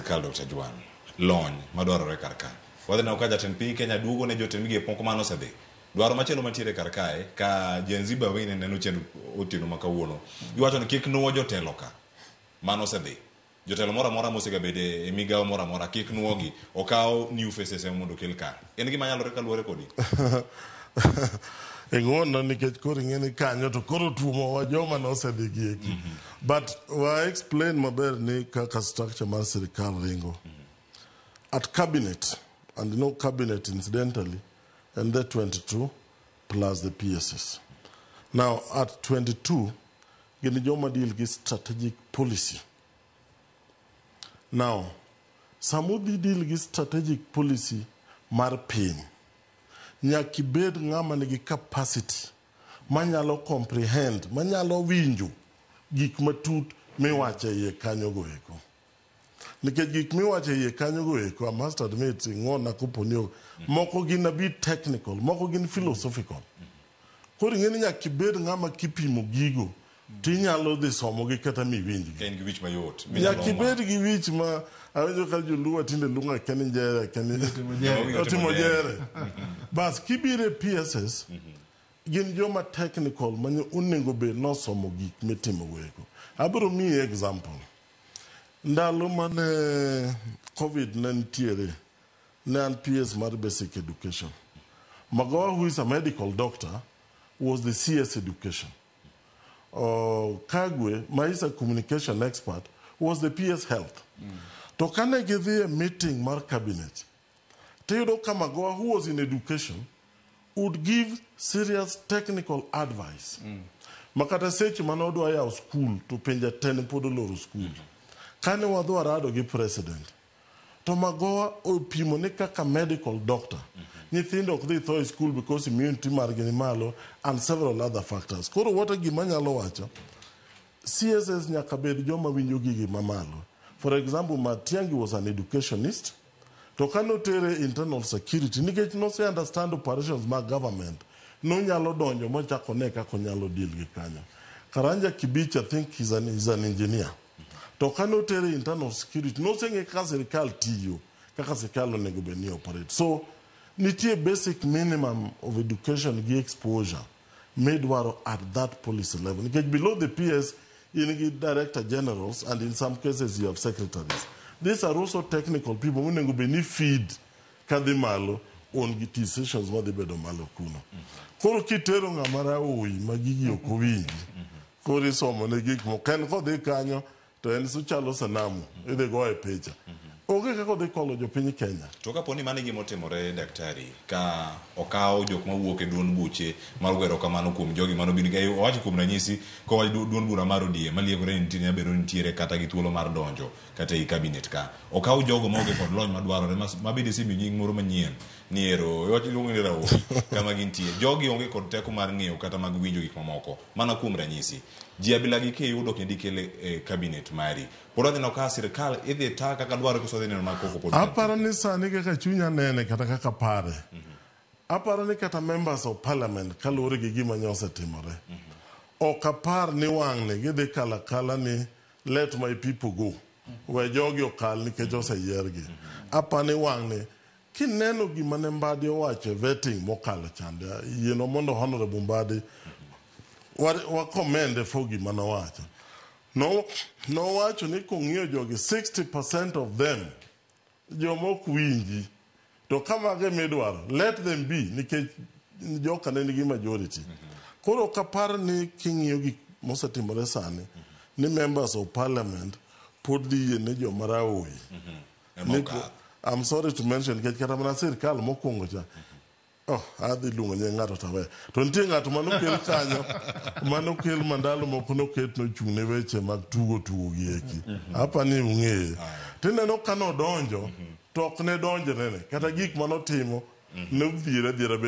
Sirkal Dr. Juan, lony madwarore kar ka. Wadhi neno ka jatend piny Kenya duogo ne jotend migepe moko mane osedhi. Dwaro machielo mantiere kar kae, ka Gen Z be neno chenro otieno ma kawuono. Giwacho ni kik nuo jotelo ka mane osedhi. Jotelo moro amora mosegabede e migawo moro amora kik nuogi. Okaw new faces ema mondo okel ka. En gima nyalore kaluwore kodi? Ing'uono nikech koro ing'e ni kanyo to koro tuomowa joma nosedhi gi eki. But wa explain maber ni kaka structure mar sirikal ringo. At cabinet, and you know cabinet incidentally, and the 22 plus the PSs. Now at 22, gin joma deal gi strategic policy. Now, samudhi deal gi strategic policy mar piny, nyaka ibed ng'ama nigi capacity manyalo comprehend, manyalo winjo gik matut miwacho e iye kanyo go eko. Nikech gik miwacho e iye kanyo go eko, I must admit, ing'uona kopo ni moko gin a bit technical, moko gin philosophical. Koro ing'e ni nyaka ibed ng'ama kipimo gigo, tinyalo dhi somogi kata miwinjgi. Ka in gi wich mayot. minyalo Nyaka ibed gi wich ma awinjo ka joluo tinde luongo akia ni njere akia ni jere. otimo jere. Bas kibiro e PSS gin joma technical ma onego bed nosomo gik mitimo go eko. Abiro miyi example. Ndalo mane COVID ne nitiere, ne an PS mar basic education. Magoha who is a medical doctor was the CS education. Kagwe, ma is a communication expert, was the PS health. To kane gidhi e meeting mar cabinet, tiyudo ka Magoha who was in education would give serious technical advice. Makata seche mane odwa yawo school to pinje te ne pod oloro school. Kane wadhi warado gi president, to Magoha opimo ni kaka medical doctor, nyithindo ok dhi tho e school because immunity margi ni malo and several other factors. Koro what gima nyalo wacho, CSS nyaka bed joma winjo gigi mamalo. For example, Matiang'i was an educationist. To ka notere internal security, nikech nose understand operations mag government, nonyalo donjo mochako ne kaka onyalo deal gi kanyo. Karanja Kibicho, I think he's an engineer. To ka notere internal security, noseng'e kaka sirikal tiyo, kaka sirikal onego bed ni operate. So, nitie basic minimum of education gi exposure midwaro at that policy level. Nikech below the PS, in gi director generals and in some cases you have secretaries. These are also technical people monego bed ni feed kadhi malo on gi decisions madhi bedo malo kuno. Koro kitero ng'ama raoyi ma gigi ok owinji, koro isomo ne gik moko. En kodhi kanyo to en ochalo sanamu, idhi goye picha. Onge kaka odhi kolo jopiny Kenya. To kapo ni mano e gima otimore daktari, ka okaw jok mawuok e duond buche mar goyo erokamano kuom jogi manobiro nikech owacho kuom ranyisi kowach duond bura mar ODM maliekore ni nitie nyabedo ni nitiere kata gi thuolo mar donjo kata ei cabinet ka. Okaw jogo maonge kod lony madwarore mabende isemiyo nying moro manyien ni ero iwacho iluongo ni raogi kama gintie. Jogi onge kod teko mar ng'eyo kata mag winjo gik mamoko. Mana kuom ranyisi. Ji abila gi kiyudo kendo ikele e cabinet mari. Pod adhi neno ka sirikal idhi ta kaka dwarore koso adhi neno mana koko pod. Aparo ni sani kaka chunya nene kata kaka pare. Aparo ni kata members of parliament kaluwore gi gima nyosetimore. Ok apar ni wang'ni gidhi kalo akala ni let my people go. We jogi okal nikech oseyiergi. Aparo ni wang'ni kineno gima ne Mbadi owacho e vetting mokalo chande, yienwa mondo Honorable Mbadi wa commend for gima nowacho. No, nowacho ni kong'iyo jogi 60% of them joma ok winji to ka mago emidwaro let them be nikech joka ne nigi majority. Koro ok apar ni king'iyo gik mosetimore sani ni members of parliament pod dhi yie ne joma raoyi. Ema Ni- okadho. I'm sorry to mention nikech kata mana sirkal mokwongo cha Oh, adhi luongo nying ng'ato to aweyo. To nitie ng'ato manokel kanyo, manokel mandalo moko noket nochung' ne weche mag tugo tugo gi eki. Apa ni ung'eye. Tineno ka nodonjo, to ok ne donjre ne. Kata gik manotimo, ne odhier adhiera bende.